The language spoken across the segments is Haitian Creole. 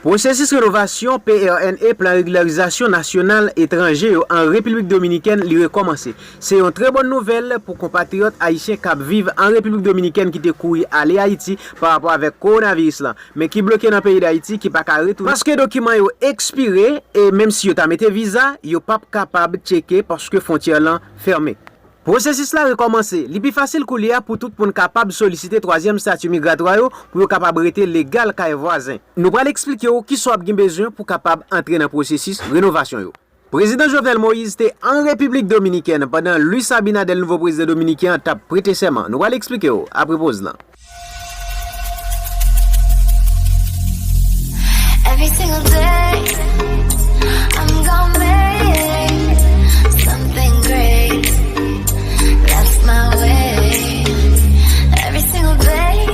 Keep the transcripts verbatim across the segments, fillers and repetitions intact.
Pwosesis renovasyon P R N A, Plan Regilarizasyon Nasyonal Etranje yo an Repiblik Dominikèn, li rekòmanse. Se yon trè bòn nouvèl pou konpatriyòt ayisyen k ap viv an Repiblik Dominikèn ki te kouri ale Ayiti pa rapò avèk kowonaviris lan, men ki bloke nan peyi Dayiti, ki pa ka retounen paske dokiman yo ekspire, e menm si yo ta mete viza, yo p ap kapab tcheke paske fwontyè lan fèmen. Pwosesis la rekòmanse. Li pi fasil koulye a pou tout moun kapab solisite twazyèm estati migratwa yo pou yo kapab rete legal kay vwazen. Nou pral eksplike w kisa w ap gen bezwen pou kapab antre nan pwosesis renovasyon yo. Prezidan Jovenel Moïse te an Repiblik Dominikèn pandan Luis Abinader, nouvo prezidan dominiken an, t ap prete sèman. Nou pral eksplike w apre poz lan. Every single day, I'm gonna make something great. That's my way. Every single day,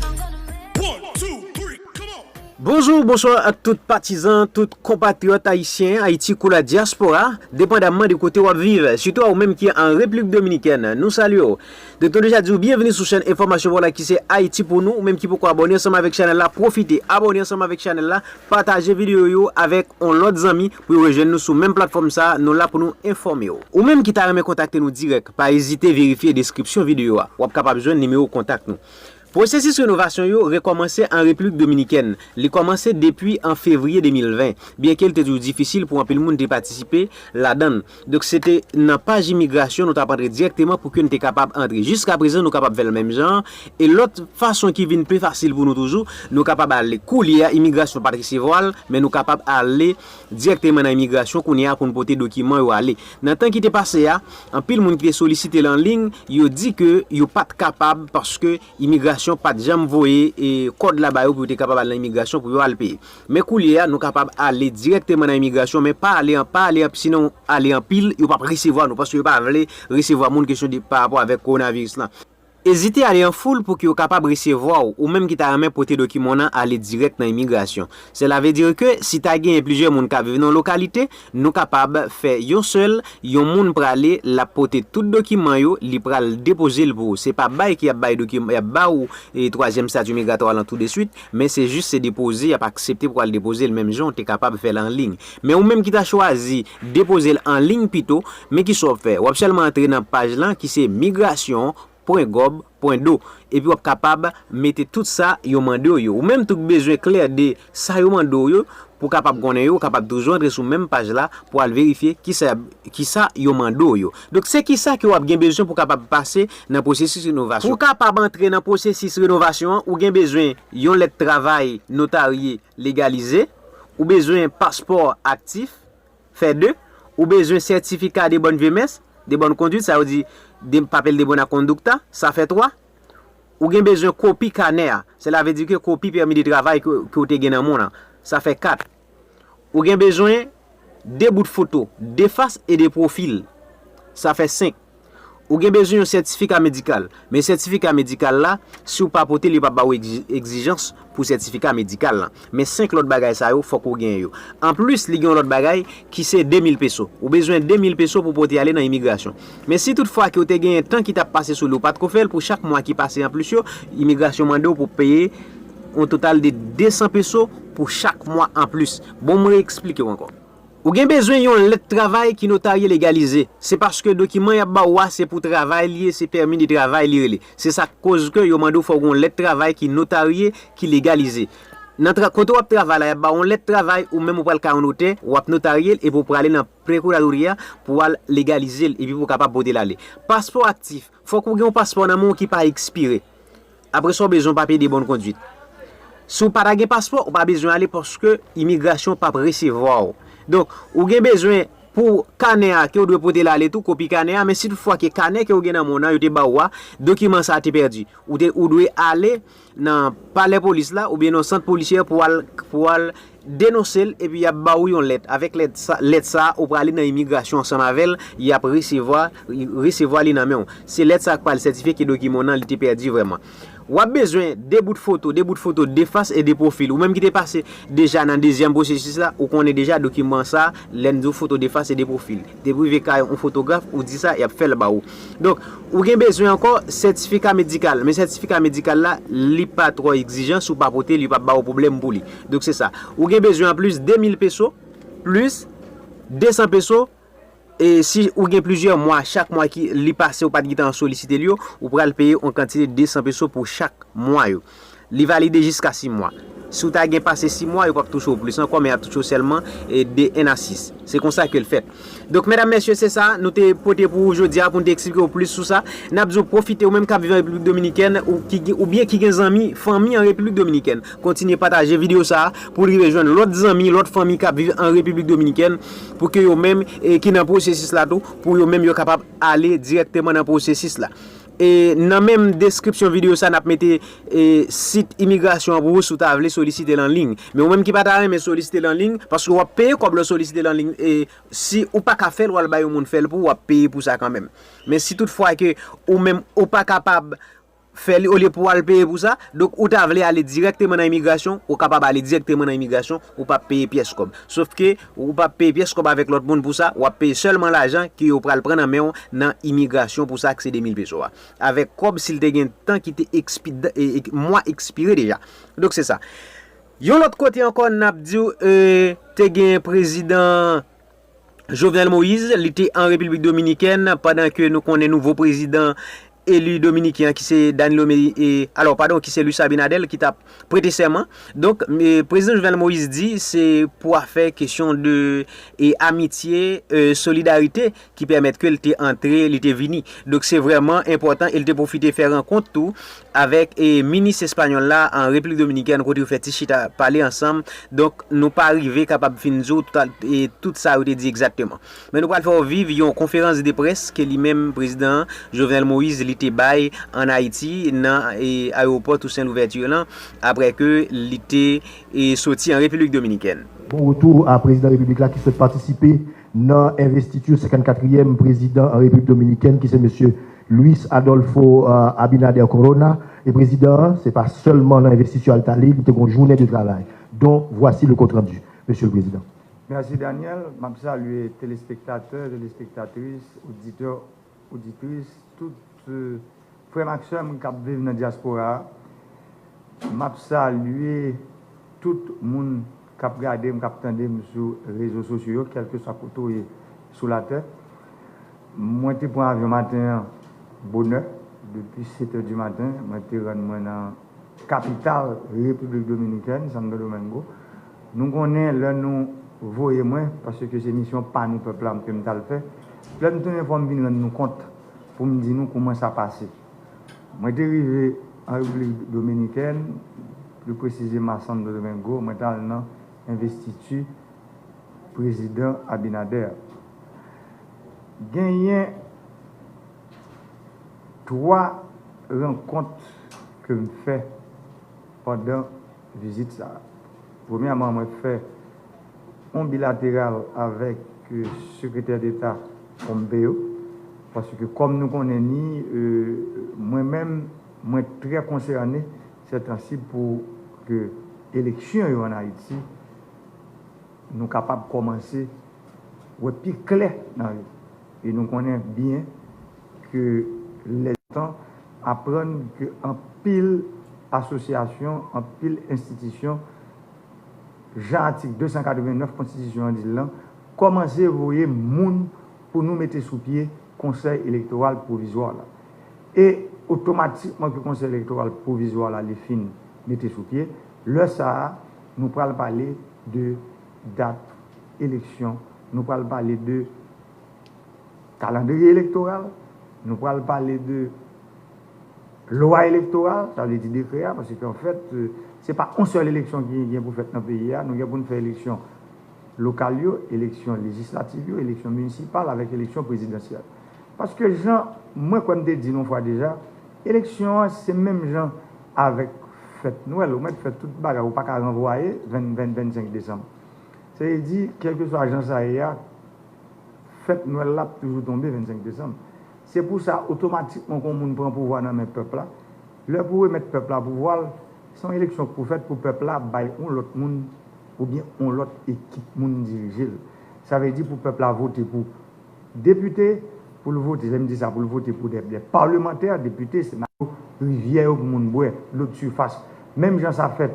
I'm gonna make One, two, three, come on! Bonjou, bonswa ak tout patizan, tout konpatriyòt ayisyen, Ayiti kou la dyaspora, depandamman de kote w ap viv, sitou a ou menm ki an Repiblik Dominikèn, nou salye w. Doktè Deja di w byenveni sou chèn enfòmasyon pa w la ki se Ayiti pou nou. Ou menm ki poko abòne ansanm avèk chanèl la, pwofite abòne ansanm avèk chanèl la, pataje videyo yo avèk yon lòt zanmi pou yo rejwenn nou sou menm platfòm sa a. Nou la pou nou enfòme w. Ou menm ki ta renmen kontakte nou dirèk, pa ezite verifye deskripsyon videyo a. W ap kapab jwenn nimewo kontak nou. Pwosesis renovasyon yo rekòmanse an Repiblik Dominikèn. Li kòmanse depi an fevriye de mil ven, byenke l te toujou difisil pou anpil moun te patisipe ladan l. Donk, se te nan paj imigrasyon nou t ap antre dirèkteman pou ke n te kapab antre. Jiskaprezan, nou kapab fè l menm jan an. E lòt fason ki vin pi fasil pou nou toujou, nou kapab ale koulye a, imigrasyon pa t resevwa l, men nou kapab ale dirèkteman nan imigrasyon kounye a pou n pote dokiman yo ale. Nan tan ki te pase a, anpil moun ki te solisite l an liy, yo di ke yo pa t kapab paske imigrasyon pa t janm voye, e, kòd la ba yo pou yo te kapab al nan imigrasyon pou yo al peye. Men koulye a, nou kapab ale dirèkteman nan imigrasyon, men pa ale an, pa ale an, sinon ale anpil, yo p ap resevwa nou, paske yo pa vle resevwa moun kesyon de, pa rapò avèk kowonaviris lan. Ezite ale an foul pou ke yo kapab resevwa w, ou menm ki ta renmen pote dokiman w nan ale dirèk nan imigrasyon. Sela vle di ke si ta genyen plizyè moun k ap viv nan yon lokalite, nou kapab fè yon sèl, yon moun prale, l ap pote tout dokiman yo, li pral depoze l pou ou. Se pa bay ki ap bay dokiman, y ap ba ou, e, twazyèm estati migratwa lan tou de swit, men se jis se depoze, y ap aksepte pou al depoze l menm jan w te kapab fè l an liy. Men ou menm ki ta chwazi depoze l an liy pito, men kisa w ap fè? W ap sèlman antre nan paj lan ki se migrasyon pwen gòb pwen do, epi w ap kapab mete tout sa yo mande w yo. Ou menm tou k bezwen klè de sa yo mande w yo, pou w kapab konnen yo, ou kapab toujou antre sou menm paj la pou al verifye kisa, kisa yo mande w yo. Donk, se kisa ke w ap gen bezwen pou w kapab pase nan pwosesis renovasyon. Pou w kapab antre nan pwosesis renovasyon an, ou gen bezwen yon lèt travay notarye legalize, ou bezwen paspò aktif, fè de, ou bezwen sètifika de bòn vyemès, de bòn kondwit, sa yo di de papel de bona conducta, sa fè twa. Ou gen bezwen kopi kanè a, sela vle di ke kopi pèmi de travay ke, ke w te gen nan men w lan, sa fè kat. Ou gen bezwen de bout foto, de fas e de pwofil, sa fè senk. Ou gen bezwen yon sètifika medikal. Men sètifika medikal la, si w pa pote l, yo p ap ba w egzi-, egzijans pou sètifika medikal lan. Men senk lòt bagay sa yo, fòk ou genyen yo. Anplis, li gen yon lòt bagay ki se de mil peso. Ou bezwen de mil peso pou pote ale nan imigrasyon. Men si toutfwa ke w te genyen tan ki t ap pase sou li, ou pa t ko fè l, pou chak mwa ki pase anplis yo, imigrasyon mande w pou peye yon total de de san peso pou chak mwa anplis. Bon, m reeksplike w ankò. Ou gen bezwen yon lèt travay ki notarye legalize. Se paske dokiman y ap ba w a, se pou travay li ye, se pèmi de travay li rele. Se sa k koz ke yo mande w fò w gen yon lèt travay ki notarye, ki legalize. Nan tra-, kote w ap travay la, y ap ba w yon lèt travay, ou menm ou pral kay yon notè, w ap notarye l, epi w prale nan pwokirateri a pou w al legalize l, epi pou w kapab pote l ale. Paspò aktif. Fòk ou gen yon paspò nan men w ki pa ekspire. Apre sa, w bezwen yon papye de bòn kondwit. Si w pa ta gen paspò, ou pa bezwen ale paske imigrasyon p ap resevwa w. Donk, ou gen bezwen pou kanè a ke w dwe pote l ale tou, kopi kanè a, men si toutfwa ke kanè ke w gen nan men w nan, yo te ba w a, dokiman sa a te pèdi. Ou te, ou dwe ale nan palè polis la, oubyen nan sant polisyè pou al, pou al denonse l, epi y ap ba w yon lèt. Avèk lèt sa, lèt sa a, ou prale nan imigrasyon ansanm avè l, y ap resevwa, resevwa li nan men w. Se lèt sa a k pral sètifye ke dokiman w nan, li te pèdi vrèman. W ap bezwen de bout foto, de bout foto de fas e de pwofil. Ou menm ki te pase deja nan dezyèm pwosesis la, ou konnen deja dokiman sa, lè n di w foto de fas e de pwofil. Depi w rive kay yon fotograf, ou di sa, y ap fè l ba ou. Donk, ou gen bezwen ankò sètifika medikal. Men sètifika medikal la, li pa twò egzijan, si w pa pote l, yo p ap ba w pwoblèm pou li. Donk, se sa. Ou gen bezwen anplis de mil peso, plis de san peso, e si ou gen plizyè mwa, chak mwa ki li pase ou pa t gentan solisite l yo, ou pral peye yon kantite de san peso pou chak mwa yo. Li valide jiska sis mwa. Si w ta gen pase sis mwa, yo p ap touche w plis ankò, men y ap touche w sèlman e de en a sis. Se konsa ke l fèt. Donk, medam, mesye, se sa nou te pote pou ou jodi a, pou n te eksplike w plis sou sa. N ap di w pwofite, ou menm k ap viv an Repiblik Dominikèn, ou ki gen, oubyen ki gen zanmi, fanmi an Repiblik Dominikèn. Kontinye pataje videyo sa a pou l rive jwenn lòt zanmi, lòt fanmi k ap viv an Repiblik Dominikèn, pou ke yo menm, e, ki nan pwosesis la tou, pou yo menm yo kapab ale dirèkteman nan pwosesis la. E nan menm deskripsyon videyo sa, n ap mete, e, sit imigrasyon an pou ou si w ta vle solisite l an liy. Men ou menm ki pa ta renmen solisite l an liy, paske w ap peye kòb lè w solisite l an liy, e si ou pa ka fè l, w al bay yon moun fè l pou ou, w ap peye pou sa kanmenm. Men si toutfwa ke ou menm ou pa kapab fè li olye pou w al peye pou sa, donk ou ta vle ale dirèkteman nan imigrasyon, ou kapab ale dirèkteman nan imigrasyon, ou p ap peye pyès kòb. Sòf ke ou p ap peye pyès kòb avèk lòt moun pou sa, w ap peye sèlman lajan ke yo pral pran nan men w nan imigrasyon pou sa, k se de mil peso a. Avèk kòb, si l te gen tan ki te ekspi-, e, e, mwa ekspire deja. Donk, se sa. Yon lòt kote ankò, n ap di w, e, te gen prezidan Jovenel Moïse, li te an Repiblik Dominikèn, pandan ke nou konnen nouvo prezidan eli dominiken an, ki se Danilo Me-, e, alò, padon, ki se Luis Abinader, ki t ap prete sèman. Donk, e, prezidan Jovenel Moïse di se pou afè kesyon de, e, amitye, e, solidarite ki pèmèt ke l te antre, li te vini. Donk, se vrèman enpòtan e l te pwofite fè rankont tou avèk, e, minis espanyòl la an Repiblik Dominikèn, kote yo fè ti chita pale ansanm. Donk, nou pa rive kapab fin di w tout, e, tout sa yo te di egzakteman. Men nou pral fè w viv yon konferans de près ke li menm, prezidan Jovenel Moïse, li te bay ann Ayiti, nan, e, ayewopò Toussaint Louverture lan, apre ke li te, e, soti an Repiblik Dominikèn. Bon retour à président République la ki sot patisipe nan envestiti senkann katriyèm prezidan an Repiblik Dominikèn, ki se mesye Luis Adolfo, euh, Abinader Corona. E prezidan an, se pa sèlman nan envestiti al t ale, li te gon jounen de travay. Donc, voici le compte rendu, Monsieur le Président. Mèsi, Daniel. M ap salye telespektatè, telespektatris, oditè, oditris, tout, euh, frè m ak sè m k ap viv nan dyaspora a. M ap salye tout moun k ap gade m, k ap tande m sou rezo sosyo yo, kèlkeswa kote w ye sou latè. Mwen te pran avyon maten an bonè, depi sèt è di maten, mwen te rann mwen nan kapital Repiblik Dominikèn, Santo Domingo. Nou konnen lè nou voye mwen, paske se misyon pa nou pèp la ke m t al fè, lè m tounen fò m vin rann nou kont pou m di nou kòman sa pase. Mwen te rive an Repiblik Dominikèn, pli presizeman Santo Domingo, mwen t al nan envestiti prezidan Abinader. Genyen twa rankont ke m fè pandan vizit sa a. Premyèman, mwen fè yon bilateral avèk, euh, sekretè deta Pompeo, paske kòm nou konnen ni, euh, mwen menm, mwen trè konsène sètansi pou ke eleksyon yo ann Ayiti, nou kapab kòmanse wè pi klè nan yo. E nou konnen byen ke lè tan aprann ke anpil asosyasyon, anpil enstitisyon, jan atik de san katrevenèf konstitisyon an di l lan, kòmanse voye moun pou nou mete sou pye Konsèy Elektoral Pwovizwa la. E otomatikman ke Konsèy Elektoral Pwovizwa la li fin mete sou pye, lè sa a, nou pral pale de dat eleksyon, nou pral pale de kalandriye elektoral, nou pral pale de lwa elektoral, sa vle di dekrè a, paske anfèt, euh, se pa yon sèl eleksyon ki gen pou fèt nan peyi a, nou gen pou n fè eleksyon lokal yo, eleksyon lejislatif yo, eleksyon minisipal avèk eleksyon prezidansyèl. Paske jan mwen kwè m te di l yon fwa deja, eleksyon an se menm jan avèk fèt Nwèl, ou mèt fè tout bagay, ou pa ka ranvwaye ven, ven, vennsenk desanm. Se vle di, kèlkeswa jan sa ye a, fèt Nwèl la ap toujou tonbe vennsenk desanm. Se pou sa, otomatikman, kon moun pran pouvwa nan men pèp la, Lè pou remèt pèp la pouvwa l, se yon eleksyon k pou fèt pou pèp la bay yon lòt moun oubyen yon lòt ekip moun dirije l. Sa vle di pou pèp la vote pou depite, pou l vote, lè m di sa, pou l vote pou de, de palemantè, depite, senatè, rivyè yo pou moun bwè, dlo de sifas. Menm jan sa fèt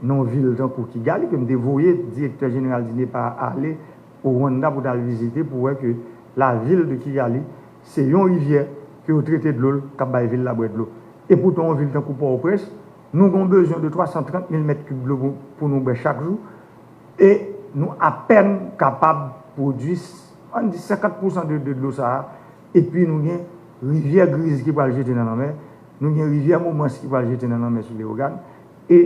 nan yon vil tankou Kigali, ke m te voye direktè jeneral DINEPA ale o Rwanda pou t al vizite, pou wè ke lavil de Kigali, se yon rivyè ke yo trete dlo l, k ap bay vil la bwè dlo. Epoutan, yon vil tankou Pòtoprens, nou gen yon bezwen de twa san trant mil mèt kib dlo pou, pou nou bwè chak jou, e nou apèn kapab pwodui, ann di, senkant pousan de, de dlo sa a, epi nou gen rivyè Griz ki pral jete nan lanmè, nou gen rivyè Momans ki pral jete nan lanmè sou Leyogàn, e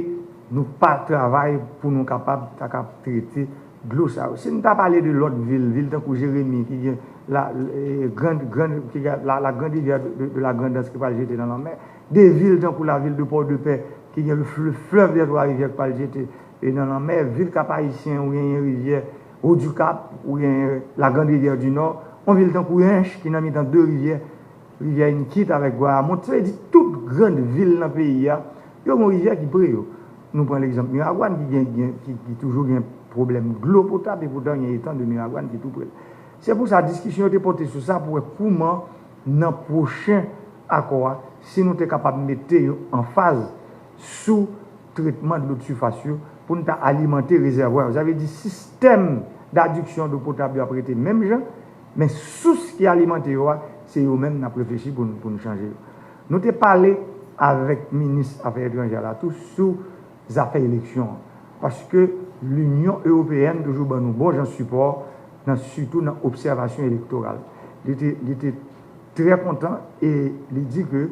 nou pa travay pou nou kapab ta kap trete dlo sa yo. Si n ta pale de lòt vil, vil tankou Jeremi ki gen la, eh, grand, grand, ki gen la, la grande rivière de, de, de la Grand'Anse ki pral jete nan lanmè, de vil tankou lavil de Pòdepè ki gen le, le fleuve des Trois Rivières ki pral jete, eh, nan lanmè, vil Kap Ayisyen ou genyen rivyè Haut du Cap, ou genyen la Grande Rivière du Nord, yon vil tankou Hinche ki nan mitan de rivyè, rivyè Inkit avèk Gwayamont, sa vle di tout grann vil nan peyi a, yo gen yon rivyè ki pre yo. Nou pran legzanp Miragwàn ki gen, gen, ki, ki toujou gen pwoblèm dlo potab, epoutan gen etang de Miragwàn ki tou pre l. Se pou sa diskisyon yo te pote sou sa pou wè kouman nan pwochen akò a, si nou te kapab mete yo an faz sou tretman dlo de sifas yo pou n ta alimante rezèvwa yo. Sa vle di sistèm d'adduction d'eau potable yo ap rete menm jan, men sous ki alimante yo a, se yo menm n ap reflechi pou n, pou n chanje yo. Nou te pale avèk minis afè etranjè la tou sou zafè eleksyon an. Paske Linyon Ewopeyèn toujou ban nou bon jan sipò, nan, sitou nan obsèvasyon elektoral. Li te, li te trè kontan e li di ke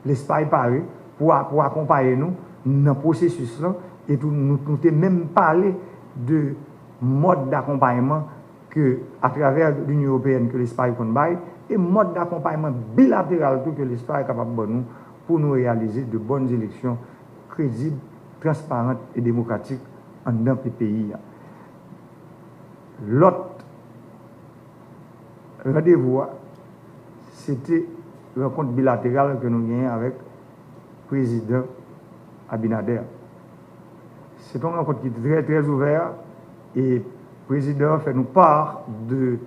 Lespay pare pou a, pou akonpaye nou nan pwosesis lan, e tou nou, nou te menm pale de mòd dakonpayman ke, atravè Linyon Ewopeyèn ke Lespay konn bay, e mòd dakonpayman bilateral tou ke Lespay kapab ban nou pou nou reyalize de bòn eleksyon kredib, transparan e demokratik anndan pe-, peyi a. Lòt randevou a, se te rankont bilateral ke nou genyen avèk prezidan Abinader. Se te yon rankont ki te trè, trè ouvè, e prezidan an fè nou pa de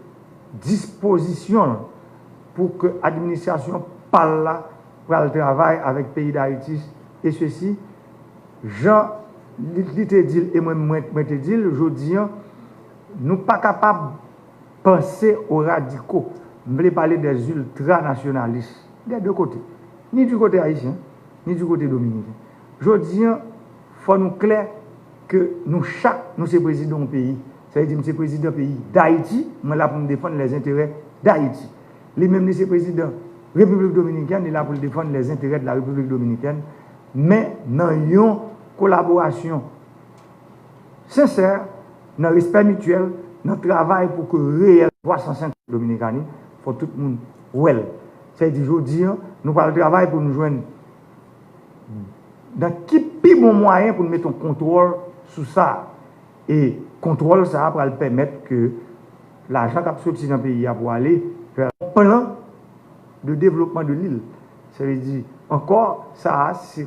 dispozisyon l pou ke administrasyon pa l la pral travay avèk peyi Dayiti, e sesi, jan li, li te di l, e mwen, mwen, mwen te di l, jodi an, nou pa kapab panse aux radicaux. M vle pale des ultranasyonalis, des deux côtés, ni du côté ayisyen, ni du côté dominiken. Jodi an, fò nou klè ke nou chak, nou se prezidan yon peyi. Sa vle di, m se prezidan peyi Dayiti, mwen la pou m defann les intérêts d'Haïti. Li menm, li se prezidan Repiblik Dominikèn, li la pou l defann les intérêts de la République dominicaine, men nan yon kolaborasyon sensè, nan respè mityèl, nan travay pou ke reyèl twa san senk Dominikani, fò tout moun wè l. Sa vle di, jodi an, nou pral travay pou nou jwenn nan ki pi bon mwayen pou n mete yon kontwòl sou sa. E kontwòl sa a pral pèmèt ke lajan k ap soti nan peyi a pou ale vè yon plan de développement de l'île. Sa vle di, ankò, sa a se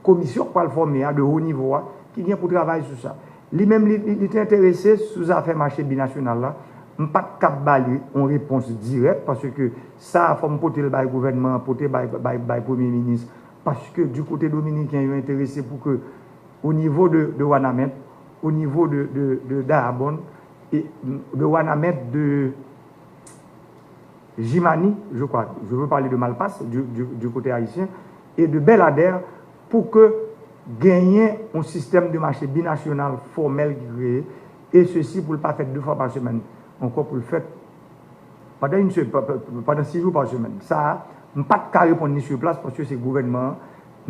komisyon k pral fòme a, de haut niveau a, ki gen pou travay sou sa. Li menm, li, li, li te enterese sou zafè mache binasyonal la. M pa t kab ba li yon repons dirèk, paske sa a fò m pote l bay gouvènman an, pote bay, bay, bay premye minis, paske du kote dominiken, yo enterese pou ke, o nivo de, de Wanament, o nivo de, de, de Dayabonn, e de Wanament, de Jimani, je crois, je veux parler de Malpas, du, du, du côté haïtien, et de Bèladè, pou ke genyen yon sistèm de mache binasyonal fòmèl ki kreye, e sesi pou l pa fèt de fwa pa semèn, ankò pou l fèt pandan yon se-, pa, pa, pandan sis jou pa semèn. Sa a, m pa t ka reponn li sur place paske se gouvènman an,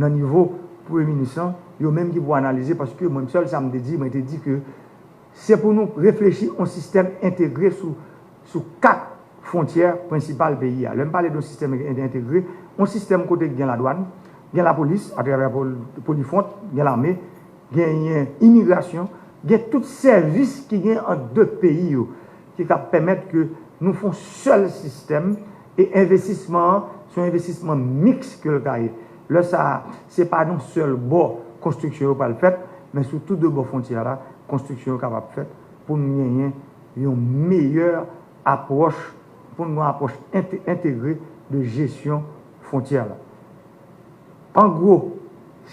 nan nivo premye minis lan, yo menm ki pou analize, paske mwen sèl sa m te di, mwen te di ke se pou nou reflechi yon sistèm entegre sou, sou kat fwontyè prensipal peyi a. Lè m pale de yon sistèm en-, entegre, yon sistèm kote gen ladwàn, gen lapolis, atravè pol-, polifwont, gen lame, genyen imigrasyon, gen tout sèvis ki gen ant de peyi yo, ki ka pèmèt ke nou fè yon sèl sistèm, e envestisman an, se yon envestisman miks ke l ka ye. Lè sa a, se pa nan sèl bò konstriksyon yo pral fèt, men sou tou de bò fwontyè a la, konstriksyon yo kapab fèt pou n genyen yon meyè apwòch, pou n gen yon apwòch ente- entegre de jesyon fwontyè a la. An gwo,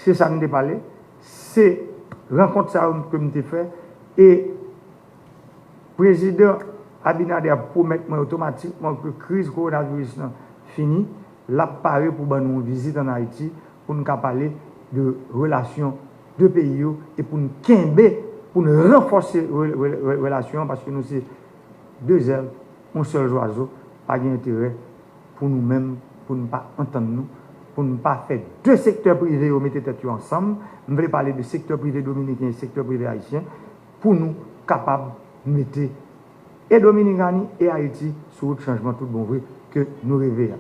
se sa n te pale, se rankont sa yo ke m te fè, e Prezidan Abinader pwomèt mwen otomatikman ke kriz kowonaviris lan fini, l ap pare pou ban nou yon vizit ann Ayiti pou n ka pale de relasyon de peyi yo e pou n kenbe, pou n ranfòse re- re- re- relasyon an, paske nou se de zèl, yon sèl zwazo, pa gen enterè pou nou menm, pou n pa antann nou, pou n pa fè de sektè prive yo mete tèt yo ansanm. M vle pale de sektè prive dominiken e sektè prive ayisyen pou nou kapab mete e Dominikani e Ayiti sou wout chanjman tout bon vre ke nou reve a.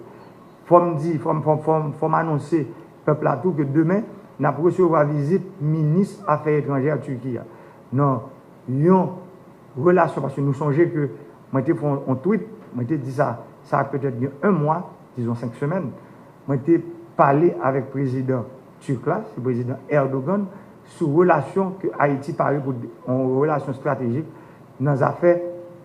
Fò m di, fò m, fò m, fò m, fò m anonse pèp la tou ke demen, n ap resevwa vizit minis afè etranjè Tiki a. Nan yon relasyon, paske nou sonje ke mwen te fè yon tweet, mwen te di sa, sa a petèt gen yon mwa, dizon senk semèn, mwen te pale avèk prezidan Tirk la, se prezidan Erdogan, sou relasyon ke Ayiti pare pou yon relasyon estratejik nan zafè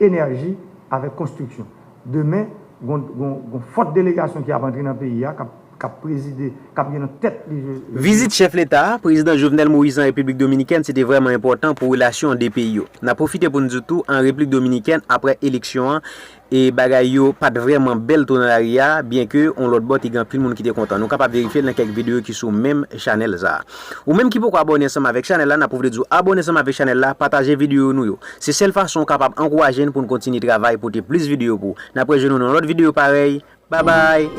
enèji avèk konstriksyon. Demen, gon, gon, gon fòt delegasyon ki ap antre nan peyi a, k ap, k ap prezide, k ap gen nan tèt li. Vizit chèf leta a, prezidan Jovenel Moïse an Repiblik Dominikèn, se te vrèman enpòtan pou relasyon de peyi yo. N ap pwofite pou n di w tou, an Repiblik Dominikèn, apre eleksyon an, e bagay yo pa t vrèman bèl tou nan lari a, byenke yon lòt bò te gen anpil moun ki te kontan. Nou kapab verifye l nan kèk videyo ki sou menm chanèl sa a. Ou menm ki poko abòne ansanm avèk chanèl la, n ap pwofite di w abòne ansanm avèk chanèl la, pataje videyo nou yo. Se sèl fason w kapab ankouraje n pou n kontinye travay, pote plis videyo pou ou. N ap rejwenn nou nan lòt videyo parèy. Babay!